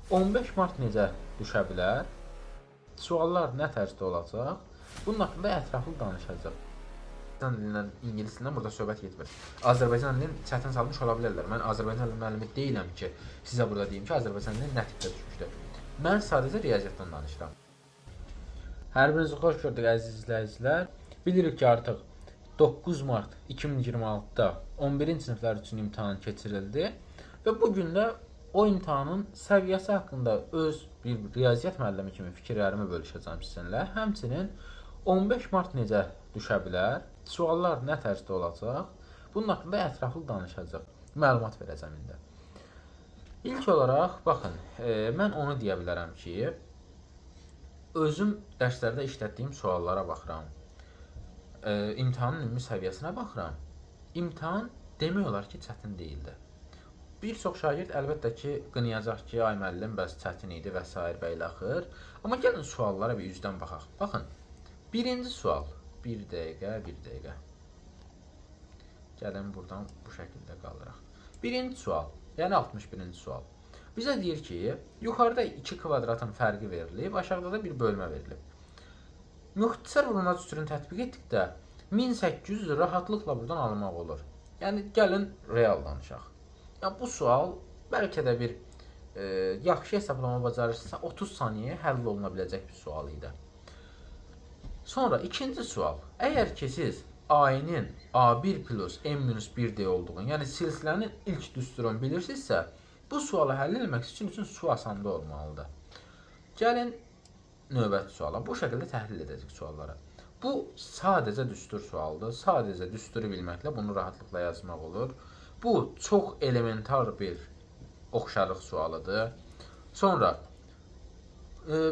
15 mart necə düşə bilər? Suallar nə tərzdə olacaq? Bunun haqqında ətraflı danışacağıq. Azərbaycan dilindən, ingilis dilindən burada söhbət getmir. Azərbaycan dilini çətin salmış ola bilərlər. Mən Azərbaycan dili müəllimi deyiləm ki, sizə burada deyim ki, Azərbaycan dilini nə tipdə düşmüşdür. Mən sadəcə riyaziyyatdan danışıram. Hər birinizi xoş gördük əziz izləyicilər. Bilirik ki, artıq 9 mart 2026-da 11-ci siniflər üçün imtahan keçirildi və bu gün də o imtahanın səviyyəsi haqqında öz bir riyaziyyat müəllimi kimi fikirlərimi bölüşəcəm sizinlə. Həmçinin 15 mart necə düşə bilər? Suallar nə tərzdə olacaq? Bunun haqqında ətraflı danışacaq. Məlumat verəcəm indi. İlk olaraq baxın, mən onu deyə bilərəm ki, özüm dərslərdə işlətdiyim suallara baxıram. İmtahanın ümumi səviyyəsinə baxıram. İmtahan demək olar ki, çətin deyildi. Bir çox şagird əlbəttə ki, qınayacaq ki, ay müəllim, bəs çətin idi və s. və ilaxır. Amma gəlin suallara bir üzdən baxaq. Baxın, birinci sual. Bir dəqiqə, bir dəqiqə. Gəlin buradan bu şəkildə qalıraq. Birinci sual, yəni 61-ci sual. Bizə deyir ki, yuxarıda 2 kvadratın fərqi verilib, aşağıda da bir bölmə verilib. Müxtəsər vurulma düsturunu tətbiq etdikdə 1800 rahatlıqla buradan almaq olur. Yəni, gəlin real danışaq. Yəni, bu sual bəlkə də bir yaxşı hesablama bacarırsınızsa 30 saniyəyə həll oluna biləcək bir sual idi. Sonra ikinci sual. Əgər ki, siz A-nin A1 plus M-1D olduğunu, yəni silsilənin ilk düsturunu bilirsinizsə, bu sualı həll etmək üçün su asanda olmalıdır. Gəlin növbəti suala. Bu şəkildə təhlil edəcək suallara. Bu sadəcə düstur sualıdır. Sadəcə düsturu bilməklə bunu rahatlıqla yazmaq olur. Bu çox elementar bir oxşarlıq sualıdır. Sonra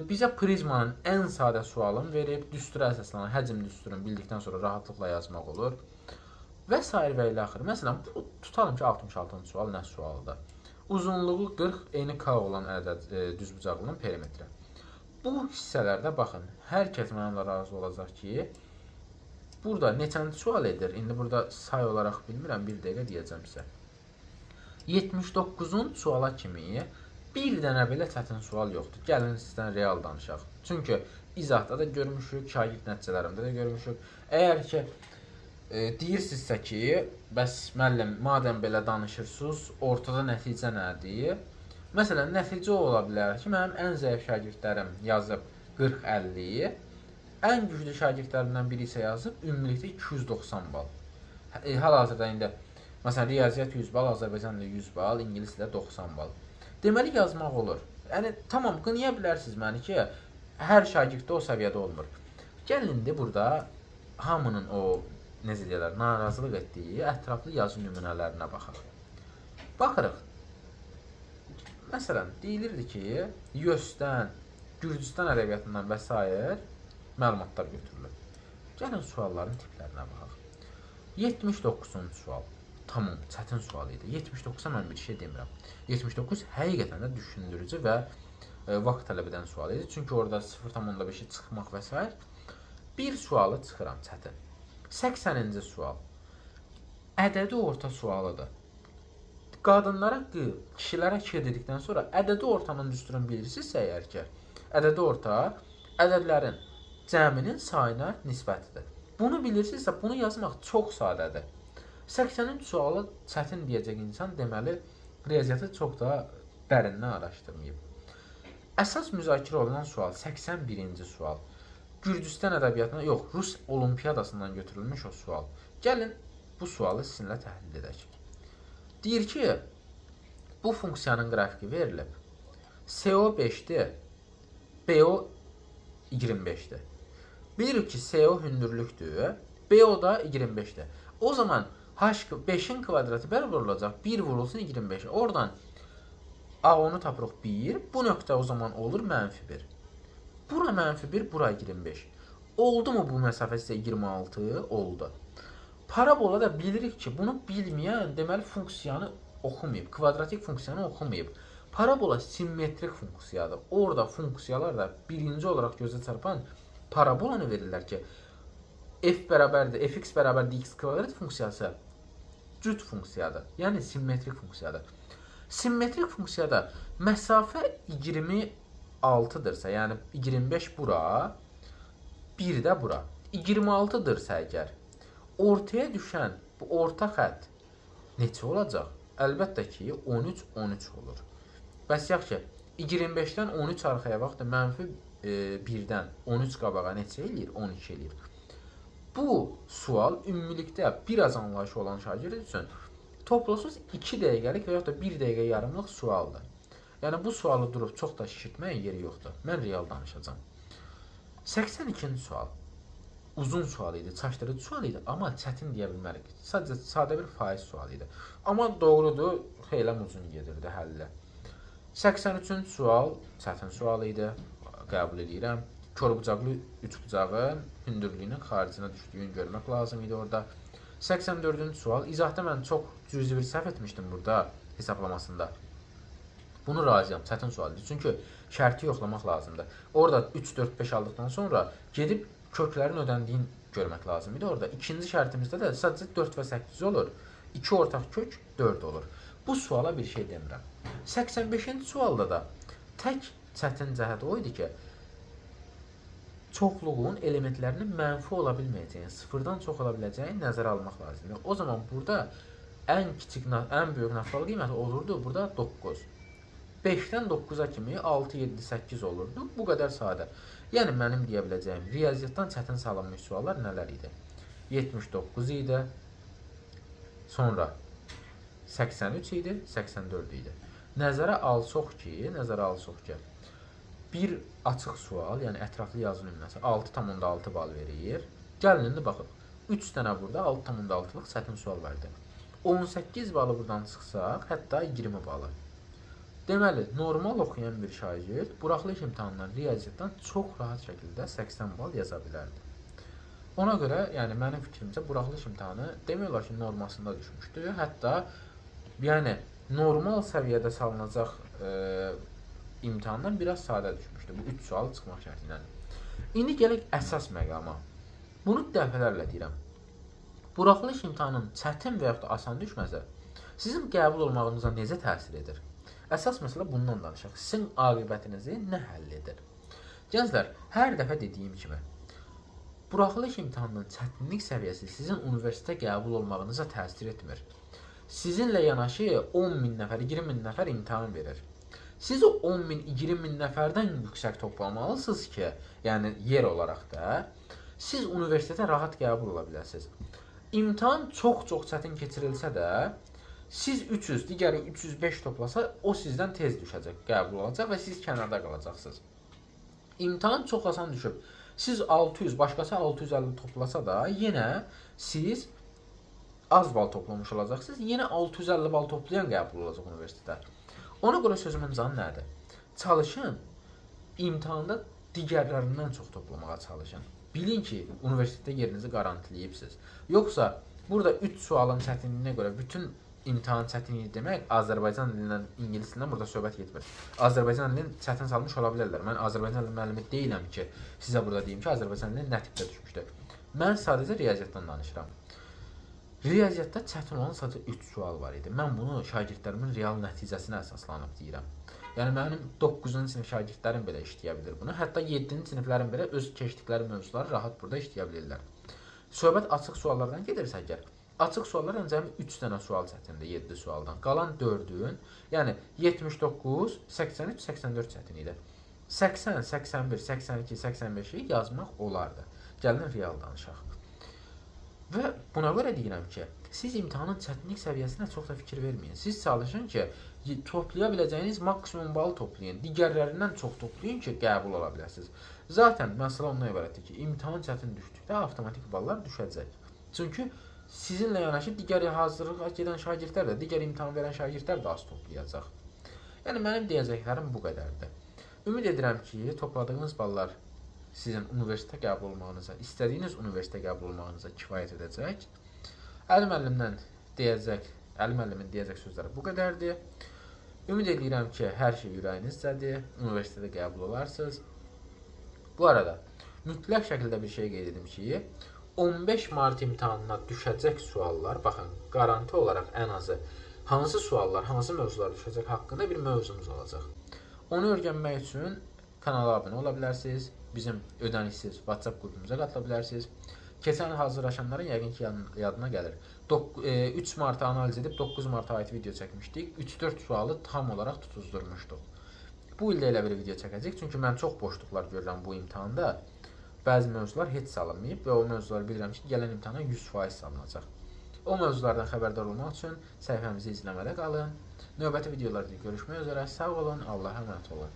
bizə prizmanın ən sadə sualını verib, düstura əsaslanan həcm düsturunu bildikdən sonra rahatlıqla yazmaq olur. Və sair və ilaxır. Məsələn, bu, tutalım ki, 66-cı sual nə sualıdır? Uzunluğu 40, eni K olan ədəd düzbucaqlının perimetri. Bu hissələrdə baxın, hər kəs mənimlə razı olacaq ki, burada neçənci sual edir? İndi burada say olaraq bilmirəm, bir dəqiqə deyəcəm sizə. 79-cu suala kimi bir dənə belə çətin sual yoxdur. Gəlin sizdən real danışaq. Çünki izahda da görmüşük, şagird nəticələrimdə də görmüşük. Əgər ki, deyirsinizsə ki, bəs müəllim, madəm belə danışırsınız, ortada nəticə nədir? Məsələn, nəticə ola bilər ki, mənim ən zəif şagirdlərim yazıb 40-50, ən güclü şagirdlərimdən biri isə yazıb ümumilikdə 290 bal. Hal-hazırda indi, məsələn, riyaziyyat 100 bal, Azərbaycan dili 100 bal, ingilis dili 90 bal. Deməli, yazmaq olur. Yəni, tamam, qınaya bilərsiniz məni ki, hər şagirddə o səviyyədə olmur. Gəlin indi burada hamının o, necə deyirlər, narazılıq etdiyi ətraflı yazı nümunələrinə baxaq. Baxırıq. Məsələn, deyilirdi ki, YÖS-dən, Gürcüstan ədəbiyyatından və s. məlumatlar götürülür. Gəlin sualların tiplərinə baxaq. 79-cu sual. Tamam, çətin sual idi. 79-a mən bir şey demirəm. 79 həqiqətən də düşündürücü və vaxt tələb edən sual idi. Çünki orada 0,5-i çıxmaq və s. Bir sualı çıxıram çətin. 80-ci sual. Ədədi orta sualıdır. Qadınlara Q, kişilərə K dedikdən sonra ədədi ortanın düsturunu bilirsinizsə əgər ki, ədədi orta ədədlərin cəminin sayına nisbətidir. Bunu bilirsinizsə, bunu yazmaq çox sadədir. 83 sualı çətin deyəcək insan, deməli, riyaziyyatı çox da dərindən araşdırmayıb. Əsas müzakirə olunan sual 81-ci sual. Gürcüstan ədəbiyyatına, yox, Rus olimpiyadasından götürülmüş o sual. Gəlin bu sualı sizinlə təhlil edək. Deyir ki, bu funksiyanın qrafiki verilib. CO 5-dir, BO 25-dir. Bilirik ki, CO hündürlükdür, BO da 25-dir. O zaman H5-in kvadratı bərabər olacaq 1 vurulsun 25-ə. Oradan A10-u tapırıq 1. Bu nöqtə o zaman olur mənfi 1. Bura mənfi 1, bura 25. Oldu mu bu məsafə sizə 26? Oldu. Parabola da bilirik ki, bunu bilməyən, deməli, funksiyanı oxumayıb, kvadratik funksiyanı oxumayıb. Parabola simmetrik funksiyadır. Orada funksiyalar da birinci olaraq gözə çarpan parabolanı verirlər ki, f bərabərdir, fx bərabərdir x kvadrat funksiyası cüt funksiyadır. Yəni, simmetrik funksiyadır. Simmetrik funksiyada məsafə 26-dırsa, yəni 25 bura, 1 də bura. 26-dırsa əgər, ortaya düşən bu orta xətt neçə olacaq? Əlbəttə ki, 13, 13 olur. Bəs yaxşı, 25-dən 13 arxaya vaxtı mənfi 1-dən 13 qabağa neçə eləyir? 12 eləyir. Bu sual ümumilikdə biraz anlayışı olan şagird üçün toplasız 2 dəqiqəlik və yaxud da 1 dəqiqə yarımlıq sualdır. Yəni bu sualı durub çox da şişirtməyin yeri yoxdur. Mən real danışacağam. 82-ci sual. Uzun sual idi, çaşdırıcı sual idi, amma çətin deyə bilmərik. Sadəcə sadə bir faiz sualı idi. Amma doğrudur, xeyli uzun gedirdi həlli. 83-cü sual çətin sual idi, qəbul edirəm. Korbucaqlı üçbucağın hündürlüyünün xaricinə düşdüyünü görmək lazım idi orada. 84-cü sual. İzahda mən çox cüzi bir səhv etmişdim burada hesablamasında. Bunu razıyam, çətin sual idi. Çünki şərti yoxlamaq lazımdır. Orada 3, 4, 5 aldıqdan sonra gedib köklərin ödəndiyini görmək lazım idi. Orada ikinci şərtimizdə də sadəcə 4 və 8 olur. 2 ortaq kök 4 olur. Bu suala bir şey demirəm. 85-ci sualda da tək çətin cəhət o idi ki, çoxluğun elementlərinin mənfi ola bilməyəcəyini, sıfırdan çox ola biləcəyini nəzərə almaq lazımdır. O zaman burada ən kiçik, ən böyük natural qiyməti olurdu. Burada 9. 5-dən 9-a kimi 6, 7, 8 olurdu. Bu qədər sadə. Yəni mənim deyə biləcəyim riyaziyyatdan çətin salınmış suallar nələr idi? 79 idi. Sonra 83 idi, 84 idi. Nəzərə alsaq ki, bir açıq sual, yəni ətraflı yazı nümunəsi 6,6 bal verir. Gəlin indi baxın. 3 dənə burada 6,6-lıq çətin sual var idi. 18 balı buradan çıxsaq, hətta 20 balı. Deməli, normal oxuyan bir şagird buraxılış imtahanından, riyaziyyatdan çox rahat şəkildə 80 bal yaza bilərdi. Ona görə, yəni mənim fikrimcə buraxılış imtahanı demək olar ki, normasında düşmüşdü. Hətta, yəni normal səviyyədə salınacaq imtahandan biraz sadə düşmüşdü. Bu 3 sual çıxmaq şərti ilə. İndi gələk əsas məqama. Bunu dəfələrlə deyirəm. Buraxılış imtahanının çətin və yaxud da asan düşməsə, sizin qəbul olmağınıza necə təsir edir? Əsas məsələ bundan danışaq. Sizin aqibətinizi nə həll edir? Gənclər, hər dəfə dediyim kimi, buraxılış imtahanının çətinlik səviyyəsi sizin universitetə qəbul olmağınıza təsir etmir. Sizinlə yanaşı 10 min nəfər, 20 min nəfər imtahan verir. Siz o 10 min, 20 min nəfərdən yüksək toplamalısınız ki, yəni yer olaraq da, siz universitetə rahat qəbul ola biləsiniz. İmtahan çox-çox çətin keçirilsə də, siz 300, digəri 305 toplasa, o sizdən tez düşəcək, qəbul olacaq və siz kənarda qalacaqsınız. İmtahan çox asan düşüb. Siz 600, başqası 650 toplasa da, yenə siz az bal toplamış olacaqsınız. Yenə 650 bal toplayan qəbul olacaq universitetə. Ona görə sözümün canı nədir? Çalışın, imtahanda digərlərindən çox toplamağa çalışın. Bilin ki, universitetdə yerinizi qarantiləyibsiniz. Yoxsa burada 3 sualın çətinliyinə görə bütün imtahan çətinliyi demək, Azərbaycan dilindən, ingilis dilindən burada söhbət getmir. Azərbaycan dilini çətin salmış ola bilərlər. Mən Azərbaycan dili müəllimi deyiləm ki, sizə burada deyim ki, Azərbaycan dilini nə tipdə düşmüşdür. Mən sadəcə riyaziyyatdan danışıram. Riyaziyyatda çətin olan sadəcə 3 sual var idi. Mən bunu şagirdlərimin real nəticəsinə əsaslanıb deyirəm. Yəni mənim 9-cu sinif şagirdlərim belə işləyə bilir bunu. Hətta 7-ci siniflərin belə öz keçdikləri mövzuları rahat burada işləyə bilirlər. Söhbət açıq suallardan gedirsə əgər, açıq suallardan cəmi 3 dənə sual çətindir 7 sualdan. Qalan 4-ün, yəni 79, 83, 84 çətin idi. 80, 81, 82, 85-i yazmaq olardı. Gəlin real danışaq. Və buna görə deyirəm ki, siz imtahanın çətinlik səviyyəsinə çox da fikir verməyin. Siz çalışın ki, toplaya biləcəyiniz maksimum balı toplayın. Digərlərindən çox toplayın ki, qəbul ola biləsiniz. Zaten məsələ ondan ibarətdir ki, imtahan çətin düşdükdə avtomatik ballar düşəcək. Çünki sizinlə yanaşı digər hazırlığa gedən şagirdlər də, digər imtahan verən şagirdlər də az toplayacaq. Yəni mənim deyəcəklərim bu qədərdir. Ümid edirəm ki, topladığınız ballar sizin universitetə qəbul olmağınıza, istədiyiniz universitetə qəbul olmağınıza kifayət edəcək. Əli müəllimin deyəcək sözləri bu qədərdir. Ümid edirəm ki, hər şey ürəyinizdədir, universitetə qəbul olarsınız. Bu arada, mütləq şəkildə bir şey qeyd edim ki, 15 Mart imtahanına düşəcək suallar, baxın, qaranti olaraq ən azı Hansı suallar, hansı mövzular düşəcək haqqında bir mövzumuz olacaq. Onu öyrənmək üçün kanala abunə ola bilərsiniz. Bizim ödənişsiz WhatsApp qrupumuza qatıla bilərsiniz. Keçən il hazırlaşanların yəqin ki yadına gəlir. 3 Martı analiz edib 9 Marta aid video çəkmişdik. 3-4 sualı tam olaraq tutuzdurmuşduq. Bu il də elə bir video çəkəcək. Çünki mən çox boşluqlar görürəm bu imtahanda. Bəzi mövzular heç salınmayıb və o mövzuları bilirəm ki, gələn imtahana 100% salınacaq. O mövzulardan xəbərdar olmaq üçün səhifəmizi izləmədə qalın. Növbəti videolarda görüşmək üzrə. Sağ olun, Allaha əmanət olun.